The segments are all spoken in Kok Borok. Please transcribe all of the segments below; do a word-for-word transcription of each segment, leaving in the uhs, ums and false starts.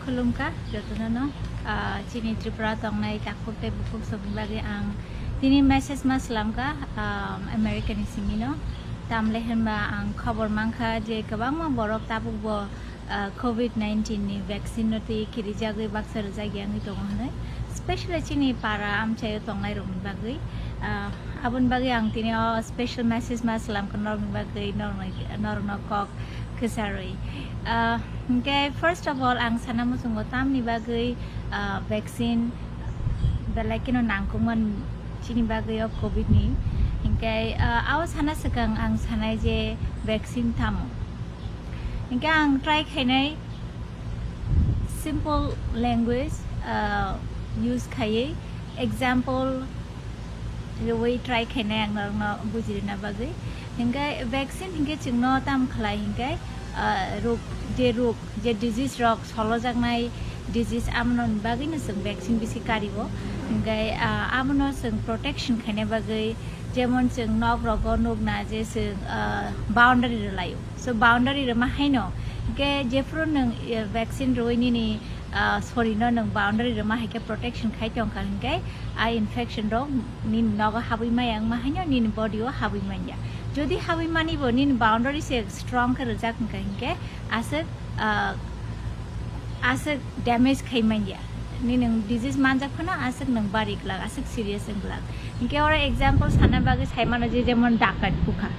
Khulumkha jotono no, ah, chini Tripura tongnai takhuk tei bukhuk songni bagwi ang tini message ma slamkha, ah, America ni simi no. Tamle hinba ang khobor mankha je kwbangma borok tabuk bo, ah, covid nineteen ni vaccine no twi khirijagwi baksa rwjak ya wngwi tongo hwnwi, specially chini para amchaio tongnai rokni bagwi. Ah, aboni bagwi ang tini o special message ma slamkha norokni bagwi, norokno, norokno kok kwcharwi. Ah, hingke first of all ang sana muchungo tamni bagwi, ah, vaccine belai keno nangkukmani chini bagwi o covid ni. Hingke, ah, ao sana swkang ang sanai je vaccine tamo. Hingke ang try khainai simple language, ah, use khaiwi example rwui try khainai ang norokno bujirina bagwi. Hingke vaccine hingke chwngno tam khlai hingke, ah, rok, je rok, je disease rok solojaknai disease amoni bagwino chwng vaccine bisi kario. Hingke, ah, abono chwng protection khaina bagwi, jemon chwng nok rogo nukna je chwng, ah, boundary rwlaio. So boundary rwma haino, hingke jephuru nwng, eh, vaccine rwui nini, ah, sorry no nwng boundary rwma haike protection khai tongkha hingke a infection rok nini nogo habwi maya wngma haino nini body o habwi manya. Jodi habwi mani bo nini boundary se strong khe rwjak wngkha hingke aswk, ah, aswk damage khai manya. Nini nwng disease manjak phano aswk nwng bari glak, aswk serious wng glak. Hingke oro example sana bagwi sai mano je jemon dakat bukha.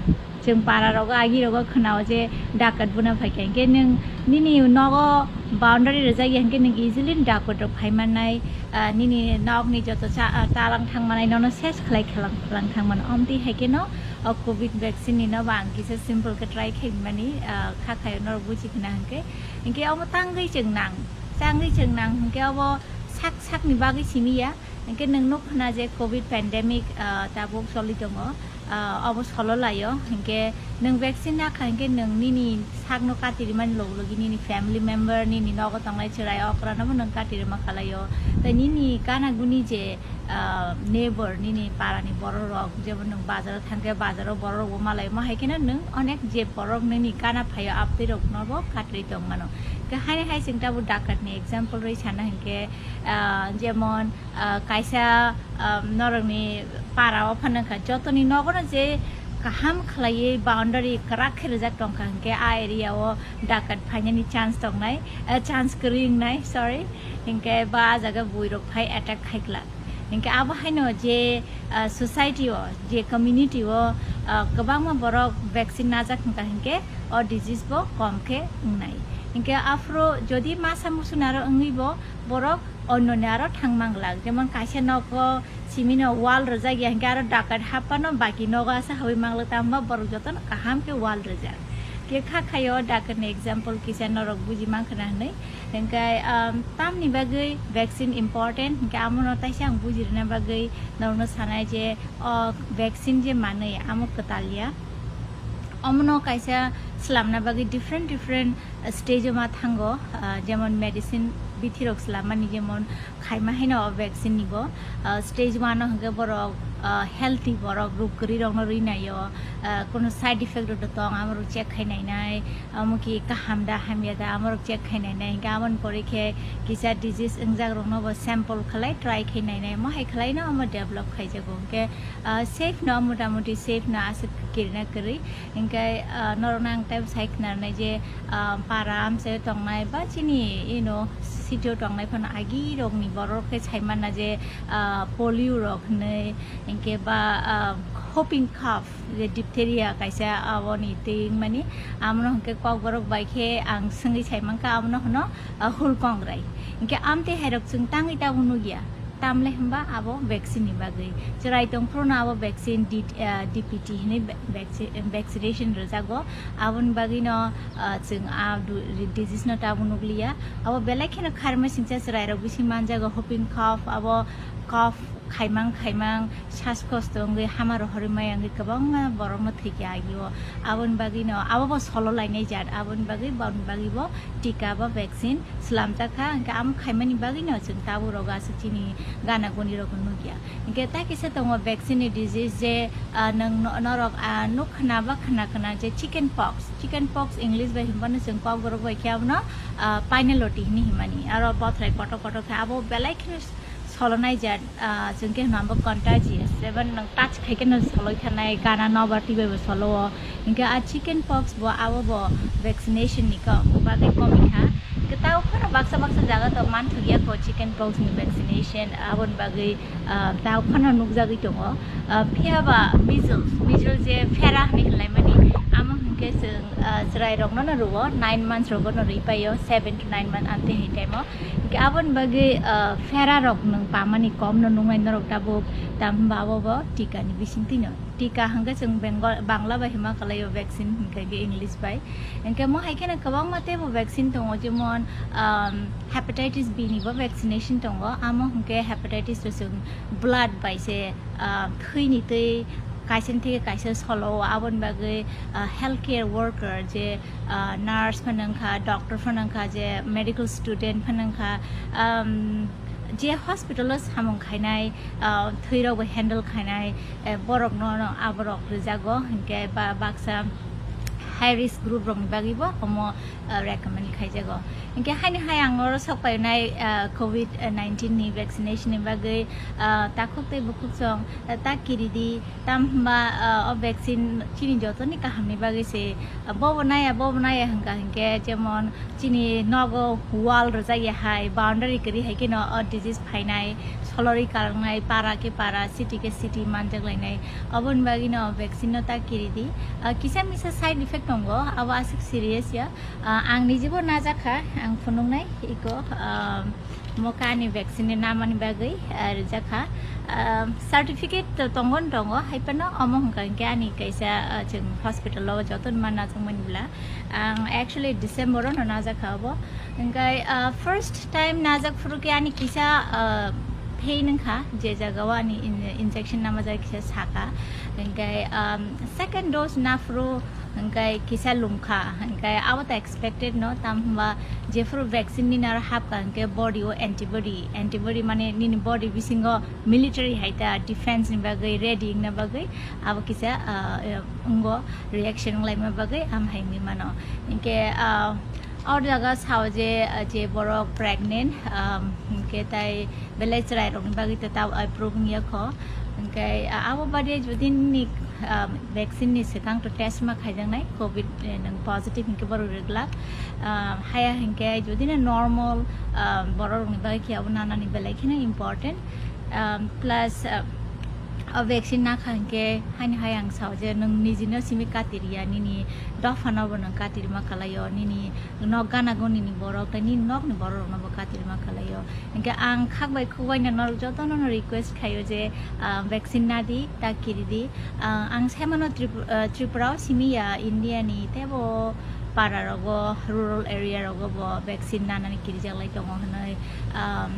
Chwng para rogo, agi rogo khwnao je dakat buna phaikha. Hingke nwng nini nogo boundary rwjak ya hingke nwng easily dakat rok phai mannai, ah, nini nokni joto cha-, ah, talang thang manai nono ses khlai khalang khalang thang mano. Omtwi haikhe no o covid vaccine ni no bo ang kisa simple khe try khai mani, ah, kha khayo norok buji khna hingke. Hingke omo tangwi chwng nang, tangwi chwng nang hingke obo sak sakni bagwi simi ya. Hingke nwng nuk khna je covid pandemic, ah, tabuk choli tongo, ah, obo solo laio. Hingke nwng vaccine nakha hingke nwng nini sakno katirimani logi logi nini family member, nini nogo tongnai chwrai okranobo nwng katirima khalaio. Tei nini gana guni je, ah, neighbor, nini parani borok rok, jemon nwng bazaro thangkhe bazaro borok rokbo malaio. Mo hai kheno nwng onek je borok nini gana phaio abtwi roknobo katirwi tongmano. Hingke haini hai chwng tabuk dakat ni example rwi sana hingke, ah, jemon, ah, kaisa, ah, norokni para o phano wngkha, jotoni nogono je kaham khlaiwi boundary kwrak khe rwjak tongkha, hingke a area o dakat phainani chance tongnai, ah, chance kwrwi wngnai, sorry, hingke ba jaga buirok phai attack khai glak. Hingke abo haino je, ah, society o, je community o, ah, kwbangma borok vaccine najak wngkha, hingke o disease bo kom khe wngnai. Hingke aphuru jodi masa musu naro wngwi bo borok onno ni aro thang manglak, jemon kaisa nogo simino wall rwjak ya, hingke aro dakat haphano baki nogo asa habwi manglak, tamo borok jotono kaham khe wall rwjak. Khe kha khayo dakat ni example kisa norok buji mankha na hinwi. Hingke, um, tamni bagwi vaccine important, hingke amono taisa ang bujirina bagwi norokno sanai je o vaccine je manwi amo kwtal ya. Omono kaisa slamna bagwi different different stage o ma thango, ah, jemon medicine bithi rok slamani, jemon khaima haino o vaccine ni bo, ah, stage one o hwnkhe borok, ah, healthy borok, ruk kwrwi rokno rwi naio, ah, kono side effect rok tong amorok check khai nainai, amo ki kaham da hamya da amorok check khai nainai, hwnkhe amoni pore khe kisa disease wngjak rokno bo sample khlai try khai nainai, mo hai khlai no omo develop khaijago, hwnkhe, ah, safe no, motamuti safe no aswk kirina kwrwi. Hingke, ah, norokno ang teibo sai khnarnai je, ah, para amchaio tongnai ba chini, you know, city o tongnai phano agi rokni borok khe sai manna je, ah, polio rok hinwi, hingke ba, ah, whooping cough, je diphtheria kaisa aboni twi wngmani, amono hingke kokborok bai khe ang swngwi sai mankha, amono hwno, ah, hulkongrai. Hingke amtwi hai rok chwng tangwi tabuk nukya. Tamle hwnba abo vaccine ni bagwi. Chwrai tongphuru no abo vaccine D-, ah, D P T hinwi va-, vacci-, vaccination rwjago. Aboni bagwi no, ah, chwng a du-, disease no tabuk nukliya. Abo belai kheno kharma singcha chwrai rok bisi manjago, whooping cough, abo cough Khaimang khaimang sas kosto wngwi hama rohorwi maya wngwi kwbangma borokno thwikya agio. Aboni bagwino abo bo solo lainai jat, aboni bagwi boni bagwi bo tika ba vaccine swlamjak kha, hwnkhe amo khaimani bagwino chwng tabuk rogo aswk chini gana guni rokno nukya. Hwnkhe ta kisa tongo vaccine ni disease je, ah, nwng no-, norok, ah, nuk khna ba khna khna je chicken pox, chicken pox English bai hwnbano chwng Kokborok bai khe abono, ah, painaloti hwnwi hwnmani. Aro bothrai kotor kotor khe abo belai kheno solonai jat, ah, chwng khe hwnba contagious, jeba nwng touch khai khe no soloi thanai, gana nobar twi bai bo solo o. Hwnkhe a chicken pox bo abo bo vaccination ni ko-, bagwi komi kha. Hwnkhe tao kheno baksa baksa jaga to manthokya kho chicken pox ni vaccination, aboni bagwi, ah, tao kheno nukjagwi tongo. Ah, phiya ba measles, measles je phera hwnwi hwnlaimani, amo hwnkhe chwng, ah, chwrai rokno no rwo, nine months rogo no rwi paio, seven to nine months amtwi hai time o. Hwnkhe aboni bagwi, ah, phera rok nwng pamani kom no nungnai norok tabuk, tam hwnba abo bo tika ni bisingtwi no. Tika hwnkhe chwng Bengal, Bangla bai hwnma kwlaio vaccine hwnkhe khe English bai. Hwnkhe mo hai kheno kwbangma teibo vaccine tongo, jemon, um, hepatitis B ni bo vaccination tongo. Amo hwnkhe hepatitis bo chwng blood bai se, ah, thwini twi kaisa ni theke kaisa solo o, aboni bagwi, ah, healthcare worker je, ah, nurse phano wngkha, doctor phano wngkha, je medical student phano wngkha, um, je hospital o samung khainai, ah, thwi rok bo handle khainai, eh, borok no, no aborok rijago, hwnkhe ba baksa high risk group rok ni bagwi bo omo, ah, recommend khaijago. Hwnkhe haini hai ang oro sok painai, ah, covid nineteen ni vaccination ni bagwi, ah, takhuk tei bukhuk chwng, ah, ta kiridi, tam hwnba, ah, o vaccine chini joto ni kaham ni bagwi se, ah, bobo naya, bobo naya hwnkha hwnkhe, jemon chini nogo wall rwjak ya hai, boundary kwrwi hai kheno o disease phainai, solorwi kalangnai, para khe para, city khe city manjak lainai. Oboni bagwi no vaccine no ta kiridi. Ah, kisa misa side effect tongo, abo aswk serious ya. Ah, ang nijibo najak kha, ang phunuknai iko, ah, mo kani vaccine ni namani bagwi, ah, rijak kha. Ah, certificate to tongo no tongo, hai phano omo hwnkha hwnkhe ani kaisa, ah, chwng hospital o joto ni ma najakmani bwla. Ang actually December o no najak kha obo. Hwnkhe, ah, first time najak phuru khe ani kisa, ah, pain wngkha, je jaga o ani in-, injection namajak kisa saka. Hwnkhe, um, second dose naphuru hwnkhe kisa lungkha, hwnkhe abo to expected no, tam hwnba jephuru vaccine nini aro hapkha hwnkhe body o antibody, antibody mane nini body bisingo military hai ta defense ni bagwi ready wngna bagwi abo kisa, ah, wngo reaction wnglaima bagwi am hai wngwi mano. Hwnkhe, ah, o jaga sao je, ah, je borok pregnant, um, hwnkhe tai belai chwrai rokni bagwi to tao approve wngya kho. Hwnkhe, ah, abo baade jodi nini, ah, vaccine ni swkang to test ma khaijaknai, covid, eh, nwng positive hwnkhe borok reglak. Ah, haya hwnkhe jodi no normal, ah, borok rokni bagwi khe abo nanani belai kheno important. Ah, plus, ah, o vaccine nakha hwnkhe haini hai ang sao je nwng nijino simi katirya, nini dophano bo nwng katirma kalaio, nini nok gana gonini borok tei nini nokni borok rokno bo katirma kalaio. Hwnkhe ang khak bai khuk bai no norok jotono no request khaio je, ah, vaccine nadi, ta kiridi. Ah, ang saimano Trip-, ah, Tripura o simi ya, India ni teibo para rogo, rural area rogo bo vaccine nanani kirijak lai tongo hwnwi. Um,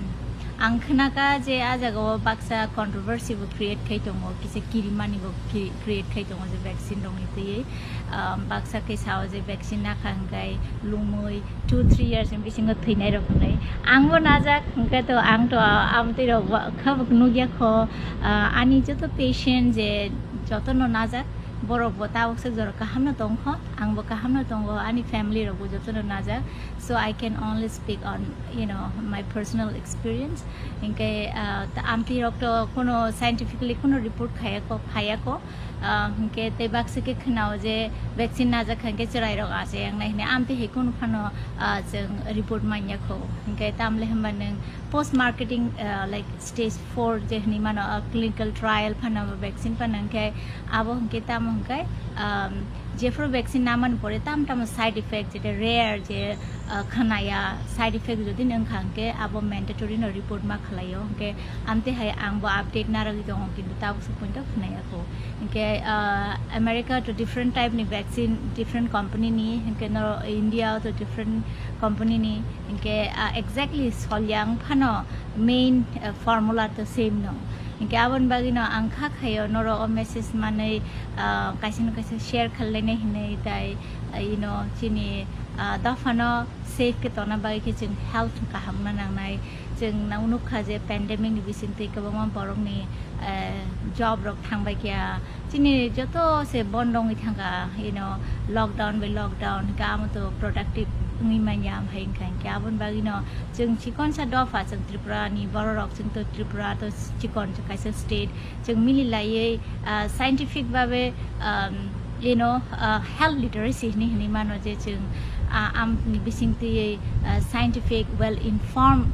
ang khnaka je a jaga o baksa controversy bo create khai tongo, kisa kirimani bo ki-, create khai tongo je vaccine rokni twiwi. Um, baksa khe sao je vaccine nakha hwnkhe lumui two three years ni bisingo thwinai rok hwnwi. Angbo najak, hwnkhe to ang to amtwi rok bo khe bo nukya kho, ah, ani joto patient je jotono najak, borok bo tabuk se jora kaham no tong kho, ang bo kaham no tongo, ani family rok bo jotono najak. So I can only speak on, you know, my personal experience. Hwnkhe, ah, ta-, amtwi rok to kuno scientifically kuno report khaya kho, phaya kho. Ah, hwnkhe tei baksa khe khwnao je vaccine najak kha hwnkhe chwrai rok achayak nai hwnwi, amtwi hai kunu phano, ah, chwng report manya kho. Hwnkhe tamle hwnba nwng post marketing, ah, like stage four je hwnwi mano, ah, clinical trial phano vaccine phano hwnkhe abo hwnkhe tamo hwnkhe, um, jephuru vaccine namani pore tamo tamo side effect jeta rare je, ah, khnaya, side effect jodi nwng kha hwnkhe abo mandatory no report ma khwlaio. Hwnkhe amtwi hai ang bo update narwgwi tongo, kintu tabuk se poito khwnaya kho. Hwnkhe, ah, America to different type ni vaccine, different company ni, hwnkhe no India to different company ni, hwnkhe, ah, exactly solyang phano main, ah, formula to same no. Hinkhe aboni bagwino ang kha khaio norok o message manwi, ah, kaisa no kaisa share khlainai hinwi, tai, ah, ino chini, ah, dophano safe khe tongna bagwi khe chwng health kaham wngna nangnai. Chwng nang nukha je pandemic ni bisingtwi kwbangma borokni, eh, job rok thangbai kha. Chini joto se bondo wngwi thangkha, you know, lockdown by lockdown, hinkhe amo to productive wngwi manya, amhai wngkha hinkhe aboni bagwino chwng chikonsa dopha, chwng Tripura ni bororok, chwng to Tripura to chikon kaisa state, chwng mili laiwi, ah, scientific babe, um, you know, ah, health literacy hinwi hinwi mano je chwng, ah, amni bisingtwi, ah, scientific, well informed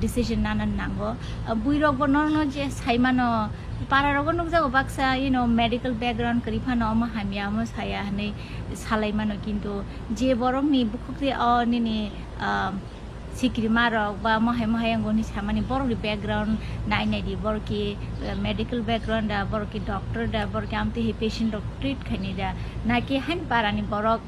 decision nana nango. Ah, buirokbo norokno je saimano, pararogo nukjago baksa, you know, medical background kwrwi phano omo hamya, omo saya hinwi salaimano, kintu je borokni bukhukti o nini, ah, sikirima rok ba mohai mohai ang goni samani borokni background nai nai di, borok ki, eh, medical background da, borok ki doctor da, borok ki amtwi hai patient rok treat khaini da, na ki hain parani borok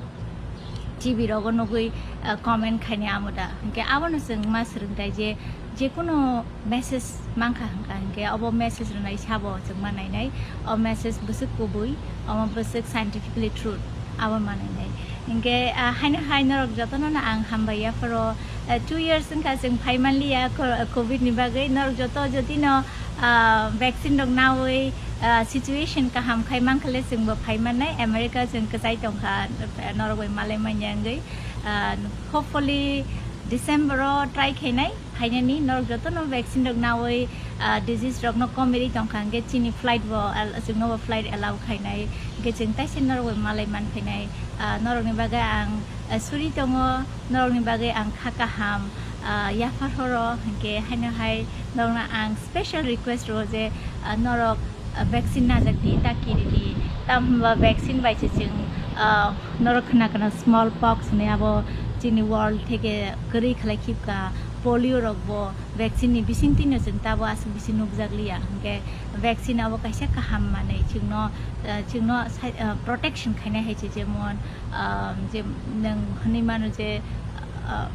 T V rogo nugwi, eh, comment khaini amo da. Hinkhe abono chwng ma swrwngtai je, jekunu message mankha hinkha hinkhe obo message rwnai sabo chwng ma nainai. O message bwswk kubui, omo bwswk scientifically truth, abo ma nainai. Hinkhe, ah, haino hai norok jotono no ang hambai yapharo, ah, two years wngkha chwng phai manliya co-, covid ni bagwi. Norok joto jotino, ah, vaccine rok nawi, ah, situation kaham khai mankhale chwngbo phai mannai. America chwng kwchai tongkha, norok bai malai manya wngwi. Ah, hopefully December o try khainai phainani. Norok jotono vaccine rok nawi, ah, disease rokno komiri tongkha, hinkhe chini flight bo al-, chwngno bo flight allow khainai, hinkhe chwng taisa norok bai malai manphainai. Ah, norokni bagwi ang, ah, suri tongo, norokni bagwi ang kha kaham, ah, yaphar horo, hinkhe haino hai norokno ang special request rwo je, ah, norok, ah, vaccine najak di, ta kiri di, tam hinba vaccine bai se chwng, ah, norok khna khna small pox hinwi abo chini world theke kwrwi khlai khibka, polio rok bo vaccine ni bisingtwi no chwng tabo aswk bisi nukjak liya, hinkhe vaccine abo kaisa kaham manwi chwngno, ah, chwngno sai-, ah, protection khainai hai se, jemon, ah, je nwng hinwi mano je, ah,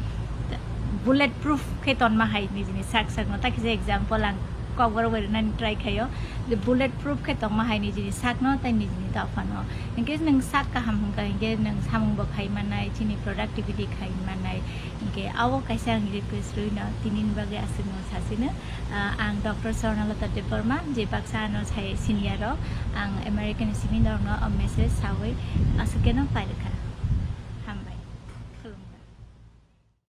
bullet proof khe tonma hai nijini sak sakno, ta kisa example ang kokborok bai rwnani try khaio, je bullet proof khe tongma hai nijini sakno tei nijini dophano. Hinkhe nwng sak kaham hwnkha hinkhe nwng samung bo khai mannai, chini productivity khai mannai. Hinkhe abo kaisa ang request rwino tinini bagwi aswkno sasino, ah, ang Doctor Swarnalata Debbarma, je baksa ano sai senior rok, ang American simi norokno o message sawi aswk keno pairwkha.